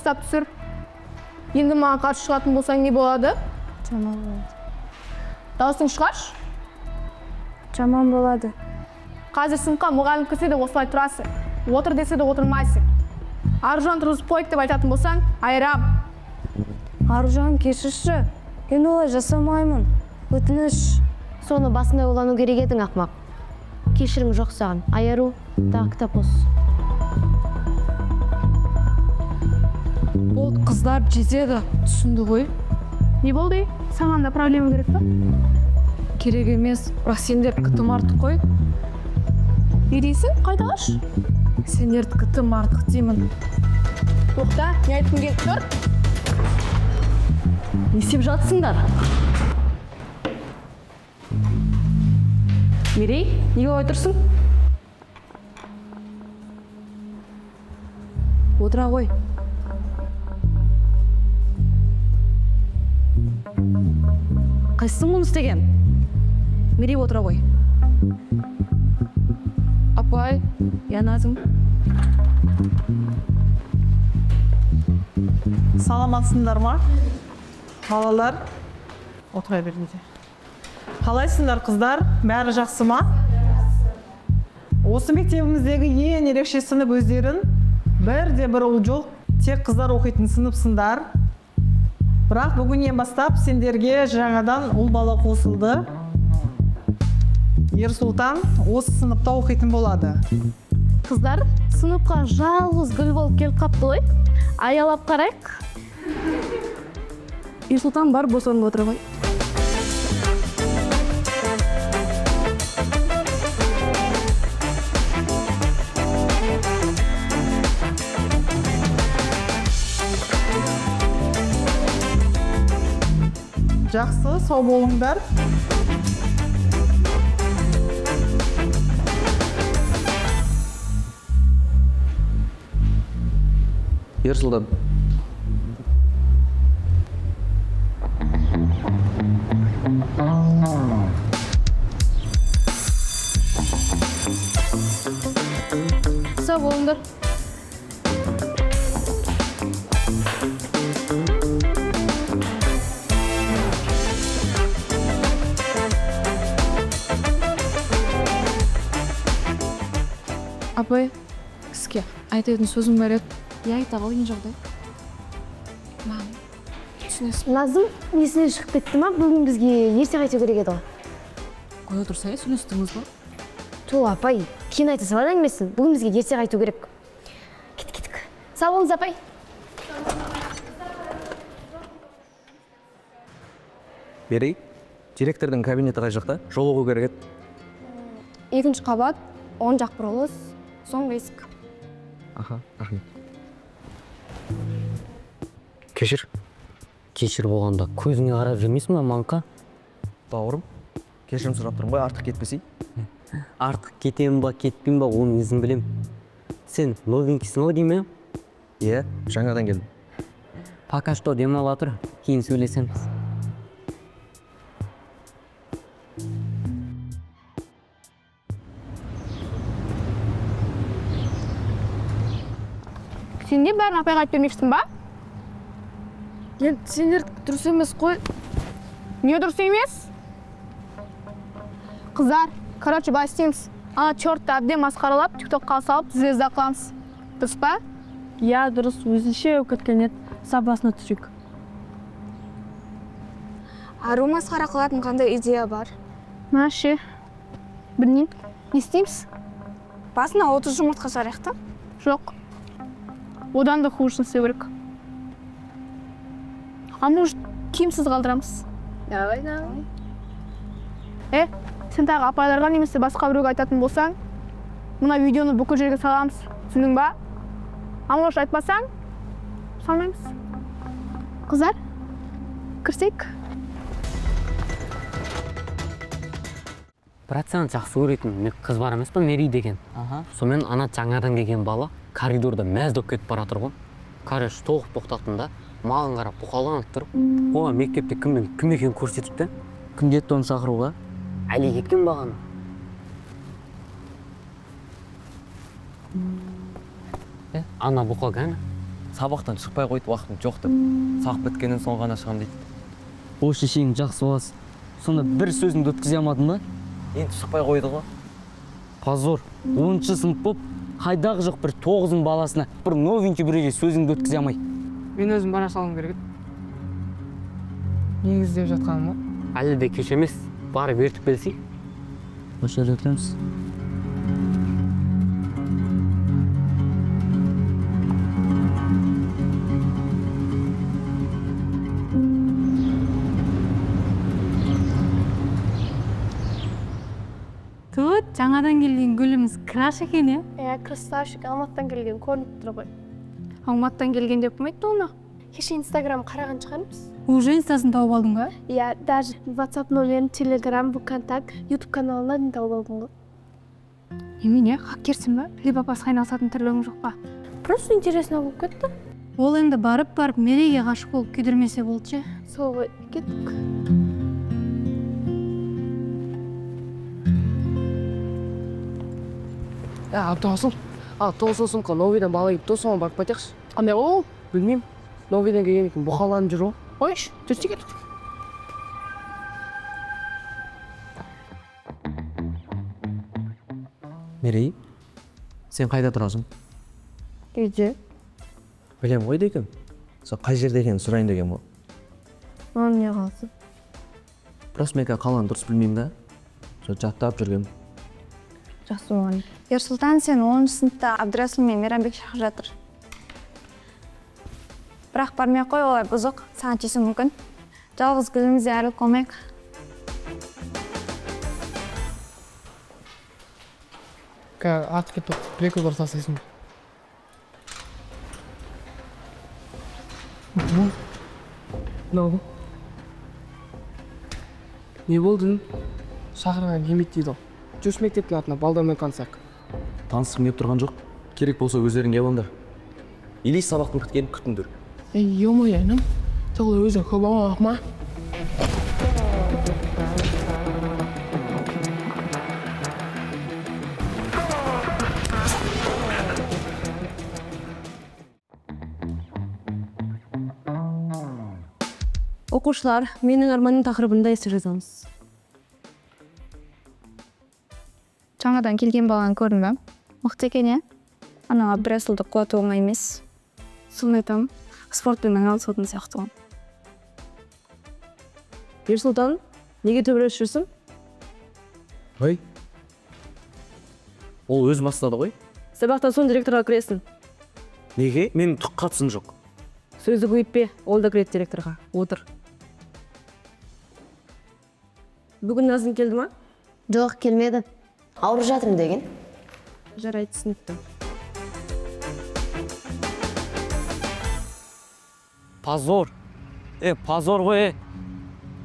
Дұрыстап түсір. Енді маған қарсы шығатын болсаң не болады? Жаман болады. Дауысың шығаршы. Жаман болады. Қазір сыныпқа мұғалім кірсе де осылай тұрасың. Отыр десе де отырмайсың. Аружан тұрғызып қойды деп айтатын болсаң, айырам. Аружан, кешірші. Енді олай жасамаймын. Өтініш. Соны басында ойлану керек едің, ақымақ. Кешірім жоқ саған. Айару, тағы кітап қос. Болды, қыздар, жетеді. Түсінді ғой. Не болды? Саған да проблема керек па? Керек емес, бірақ сендердікі тым артық қой. Не дейсің? Қайталашы. Сендердікі тым артық деймін. Тоқта, не айтқым келіп тұр? Не істеп жатсыңдар? Мерей, неге олай тұрсың? Отыра ғой. Қайсысың мұны істеген? Мерей, отыра ғой. Апай, Я Назым. Саламатсыңдар ма? Балалар, отыра беріңдер. Қалайсыңдар, қыздар? Бәрі жақсы ма? Осы мектебіміздегі ең ерекше сынып өздерін бірде бір ұл жоқ, тек қыздар оқитын сыныпсыңдар. Бірақ бүгіннен бастап сендерге жаңадан ұл бала қосылды. Ерсұлтан осы сыныпта оқитын болады. Қыздар, сыныпқа жалғыз гүл болып келіп қапты ғой. Аялап қарайық. Ерсұлтан, бар, бос орынға отыра ғой. Жақсы, сау болыңдар. Ерсұлтан. Сау болыңдар. Апай, сізге айтатын сөзім бар еді. Иә, айта ғой, не жағдай? Маған түсінесіз. Назым, есінен шығып кетті ма? Бүгін бізге ерте қайту керек еді ғой. Қоя тұрса, сөйлестіңіз ба? Ту, апай, кейін айта салар әңгімесін. Бүгін бізге ерте қайту керек. Кеттік, кеттік. Сау болыңыз, апай. Мерей, директордың кабинеті қай жақта? Жолығу керек еді. Екінші қабат, оң жақ бұрылыс, соңғы есік. Аха, рахмет. Кешір. Кешір болғанда көзіңе қарап жүрмейсің ба, маңқа? Бауырым, кешірім сұрап тұрмын ғой, артық кетпесей. Артық кетемін ба, кетпеймін ба, оны өзім білем. Сен новенькийсің ғой деймін, Иә, жаңадан келдім. Пока что демала тұр, кейін сөйлесеміз. Сен не бәрін апайға айтып бермекшісің ба? Енді сендердікі дұрыс емес қой. Не дұрыс емес? Қыздар, короче, былай істейміз. Ана чертті әбден масқаралап, тиктокқа салып, звезда қыламыз. Дұрыс па? Иә, дұрыс, өзінше кеткен еді. Сабасына түсейік. Ару масқара қылатын қандай идея бар? Мына ше. Білмеймін. Не істейміз? Басына 30 жұмыртқа жарайық та. Жоқ. Одан да хуже істеу керек. А может, киімсіз қалдырамыз? Давай, давай. Сен тағы апайларға немесе басқа біреуге айтатын болсаң, мына видеоны бүкіл жерге саламыз. Түсіндің ба? А может, айтпасаң, салмаймыз. Қыздар, кірсек. Брат, сені жақсы көретін мен қыз бар емес па, Мерей деген? Аха. Сонымен ана жаңадан келген бала коридорда мәз болып кетіп бара жатыр ғой. Короче, толық тоқтаттым да, маған қарап бұқаланып тұр. Оған мектепте кімнің кім екенін көрсетіп те. Кім кетті оны шақыруға? Әли кеткен бағана. Ана бұқа кәні? Сабақтан шықпай қойды, уақытым жоқ деп. Сабақ біткеннен соң ғана шығамын дейді. О, шешең жақсы баласы. Сонда бір сөзіңді өткізе алмадың ба? Енді шықпай қойды ғой. Позор. 10-шы сынып болып, қайдағы жоқ бір 9-ың баласына, бір новенький біреуге сөзіңді өткізе алмай. Мен өзім бара салуым керек еді. Негіз деп жатқаным ғой. Әлі де кеш емес, барып ертіп келсей. Осы жерде өтеміз. Тут жаңадан келген гүліміз краш екен, иә? Иә, красавчик, Алматыдан келген көрініп тұр ғой. Алматыдан келген деп кім айтты оны? Кеше Инстаграм қараған шығармыз. Уже инстасын тауып алдың ба? Иә, даже WhatsApp номерін, Telegram, ВКонтакт, YouTube каналынан дейін тауып алдым ғой. Немене, хакерсің ба? Либо басқа айналысатын тірлігің жоқ па? Просто интересно болып кетті. Ол енді барып-барып Мерейге ғашық болып күйдірмесе болды ше. Сол ғой, кеттік. Әбдірасыл, тоғызыншы сыныпқа новыйдан бала келіпті, соған барып қайтайықшы. Қандай ол? Білмеймін. Новыйдан келген екен, бұқаланып жүр ғой. Қойшы, жүрсе кеттік. Мерей, сен қайда тұрасың? Үйде. Білем ғой дегем. Сол қай жерде екенін сұрайын деген ғой. Оның не қаласы? Просто мен қазір қаланы дұрыс білмеймін да. Сол жаттап жүргем. Жақсы болған. Ерсұлтан, сен 10 сыныпта Абдырасыл мен Мейрамбек шақырып жатыр. Бірақ бармай ақ қой, олар бұзық, саған тиісуі мүмкін. Жалғыз гүлімізден айырылып қалмайық. Қазір артық кетіп, бір-екі удар тастайсың. Мынау. Не болды? Шақырған келмейді дейді ғой. Жүрші мектептің атына балдармен танысайық. Танысқым келіп тұрған жоқ. Керек болса өздерің келіп алыңдар. Или сабақтың біткенін күтіңдер. Ей, ё-моё, інім. Сол өзің көп алмақ ма? Оқушылар, менің арманым тақырыбында эссе жазамыз. Жаңадан келген баланы көрдің ба? Мықты екен, иә? Анау Абдырасылды құлату оңай емес. Соны айтамын, спортпен айналысатын сияқты ғой. Ерсұлтан, неге төбелесіп жүрсің? Ой. Ол өз бастады ғой. Сабақтан соң директорға кіресің. Неге? Менің түк қатысым жоқ. Сөзді көйітпе, ол да кіреді директорға. Отыр. Бүгін Назым келді ма? Жоқ, келмеді. Ауырып жатырмын деген. Жарайды, түсінікті. Позор. Позор ғой,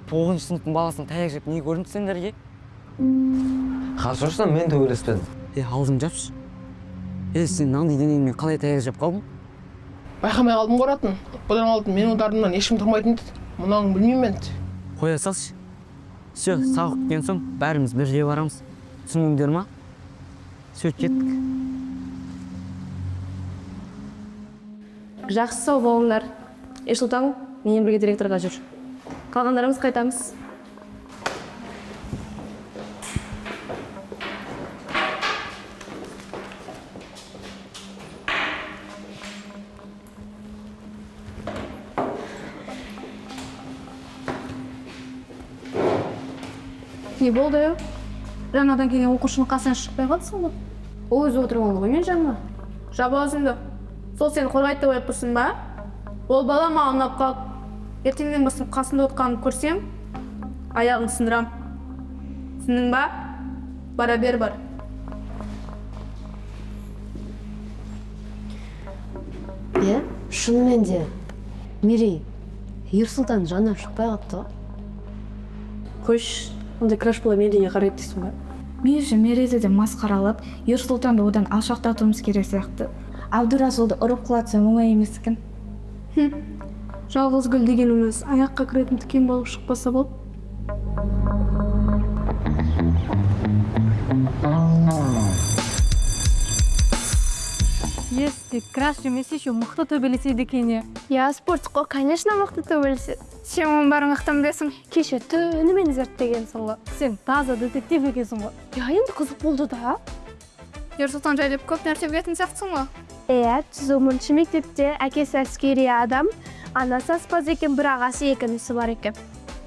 9-шы сыныптың баласына таяқ жеп не көрінді сендерге? Хорошо, мен төбелеспедім. Аузыңды жапшы. Сен мынандай денеңмен қалай таяқ жеп қалдың? Байқамай қалдым ғой ұратын. Бұдан алдын менің ударымнан ешкім тұрмайтын еді. Мынауын білмеймін енді. Қоя салшы. Все, сабақ біткен соң бәріміз бірге барамыз. Түсіндіңдер ма? Все, кеттік. Жақсы, сау болыңдар. Ерсұлтан, менімен бірге директорға жүр. Қалғандарымыз қайтамыз. Не болды? Жаңадан келген оқушының қасынан шықпай қалдысың ғой. Ол өзі отырып алды ғой мен жаныма. Жап аузыңды. Сол сені қорғайды деп ойлап тұрсың ба? Ол бала маған ұнап қалды. Ертеңнен бастап қасында отқанын көрсем, аяғын сындырам. Түсіндің ба? Бара бер, бар. Иә, шынымен де. Мерей, Ерсұлтан жанынан шықпай қалыпты ғой. Қойшы, ондай краш бола Мерейге қарайды дейсің ба? Меніңше, Мерейді де масқаралап, Ерсұлтанды одан алшақтатуымыз керек сияқты. Абдырасулды ұрып құлатсам оңай емес екен. Жалғыз гүл дегеніміз аяққа кіретін тікен болып шықпаса болды. Если краш емес, еще мықты төбелеседі екен, иә? Иә, спортшы қой, конечно, мықты төбелеседі. Сен оның бәрін қаяқтан білесің? Кеше түнімен зерттегенсің ғой. Сен таза детектив екенсің ғой. Иә, енді қызық болды да. Ерсұлтан жайлы көп нәрсе білетін сияқтысың ғой. Иә, 110-шы мектепте әкесі әскери адам, анасы аспаз екен, бір ағасы, екі інісі бар екен.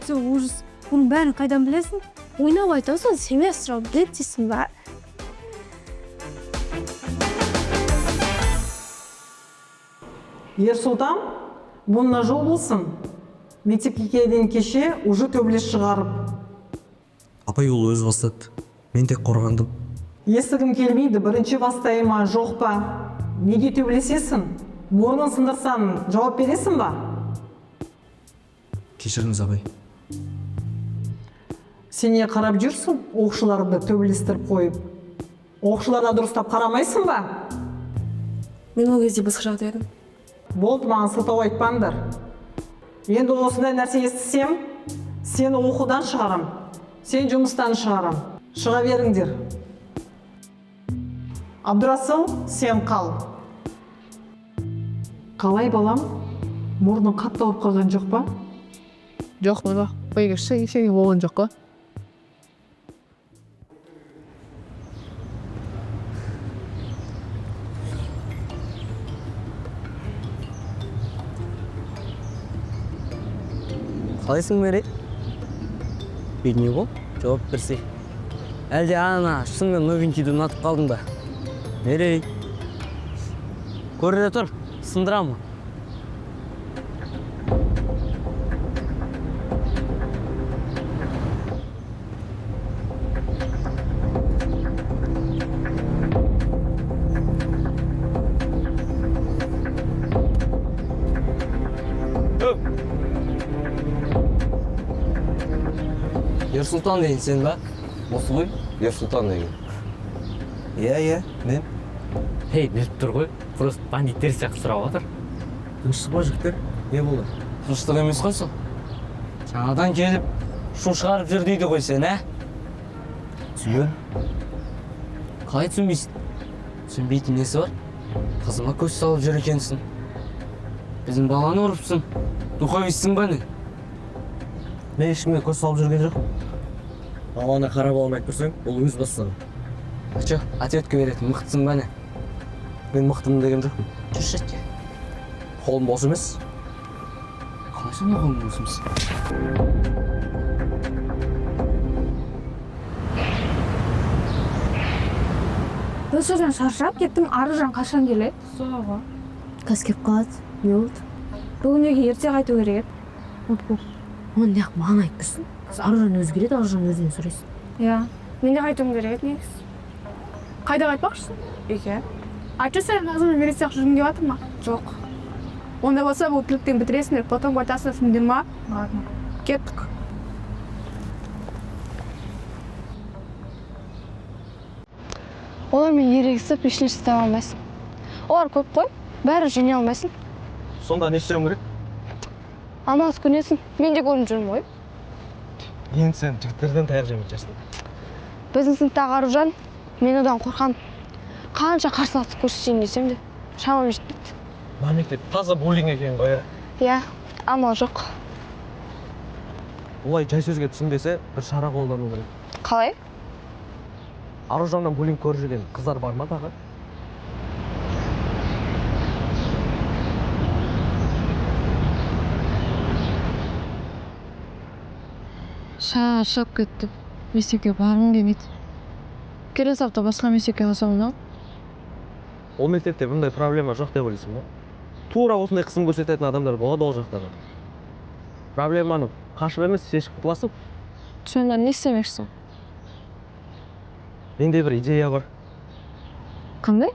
Сен ужас, бұның бәрін қайдан білесің? Ойнап айтасың, семья сұрап біледі дейсің ба? Ерсұлтан, бұнына жол болсын. Мектепке келген кеше уже төбелес шығарып. Апай, ол өзі бастады, мен тек қорғандым. Естігім келмейді, бірінші бастай ма, жоқ па? Неге төбелесесің? Мұрнын сындырсаң, жауап бересің ба? Кешіріңіз, апай. Сен не қарап жүрсің, оқушыларды төбелестіріп қойып? Оқушыларға дұрыстап қарамайсың ба? Мен ол кезде басқа жақта едім. Болды, маған сылтау айтпаңдар. Енді осындай нәрсе естісем, сені оқудан шығарам, сен жұмыстан шығарам. Шыға беріңдер. Абдурасыл, сен қал. Қалай, балам? Мұрның қатты ауырып қалған жоқ па? Жоқ, мама, ештеңе болған жоқ қой. Қалайсың, Мерей? Не бол, жауап берсей. Әлде ана шынымен новенькийді ұнатып қалдың ба, Мерей? Көріне тұр, сындырамын. Ерсұлтан деген сен ба? Осы ғой, Ерсұлтан деген. Иә, иә, мен. Ей, біліп тұр ғой, просто бандиттер сияқты сұрап жатыр. Тыныштық па, жігіттер? Не болды? Тыныштық емес қой сол. Жаңадан келіп шу шығарып жүр дейді ғой сен, ә? Түсінбедім. Қалай түсінбейсің? Түсінбейтін несі бар? Қызыма көз салып жүр екенсің. Біздің баланы ұрыпсың. Духовицсің ба не? Мен ешкімге көз салып жүрген жоқпын. Баланы қарап алмай тұрсаң, ол өз бастығы. А че, ответка беретін мықтысың ба не? Мен мықтымын деген жоқпын. Жүрші әтке. Қолым бос емес. Қалай сонда қолың бос емес? Бұл шаршап кеттім, Аружан қашан келеді? Соға. Қазір келіп қалады. Не болды? Бүгін үйге ерте қайту керек еді. Оны неғып маған айтып тұрсың? Қазір Аружан өзі келеді, Аружан өзінен сұрайсың. Иә. Мен де қайтуым керек еді негізі. Қайда қайтпақшысың? Үйге. Айтшы, сен Назым мен Мерей сияқты жүргің келіп жатыр ма? Жоқ. Онда болса бұл тілектен бітіресіңдер, потом қайтасыңдар, түсіндіңдер ма? Ладно. Кеттік. Олармен ерегісіп ешнәрсе таба алмайсың. Олар көп қой, бәрі жеңе алмайсың. Сонда не істеуім керек? Амалсыз көнесің. Мен де көрініп жүрмін ғой. Енді сен жігіттерден таяқ жемейтін шығарсың. Біздің сыныптағы Аружан, мен одан қорқамын. Қанша қарсыластық көрсетейін десем де, шамам жетпейді. Мына мектеп таза буллинг екен ғой, иә? Иә, амал жоқ. Олай жай сөзге түсінбесе, бір шара қолдану керек. Қалай? Аружаннан буллинг көріп жүрген қыздар бар ма тағы? Шаршап кеттім. Мектепке барғым келмейді. Келесі апта басқа мектепке ауысамын ау. Ол мектепте бұндай проблема жоқ деп ойлайсың ба? Тура осындай қысым көрсететін адамдар болады ол жақта да. Проблеманы қашып емес, шешіп құтыласың. Сонда не істемекшісің? Менде бір идея бар. Қандай?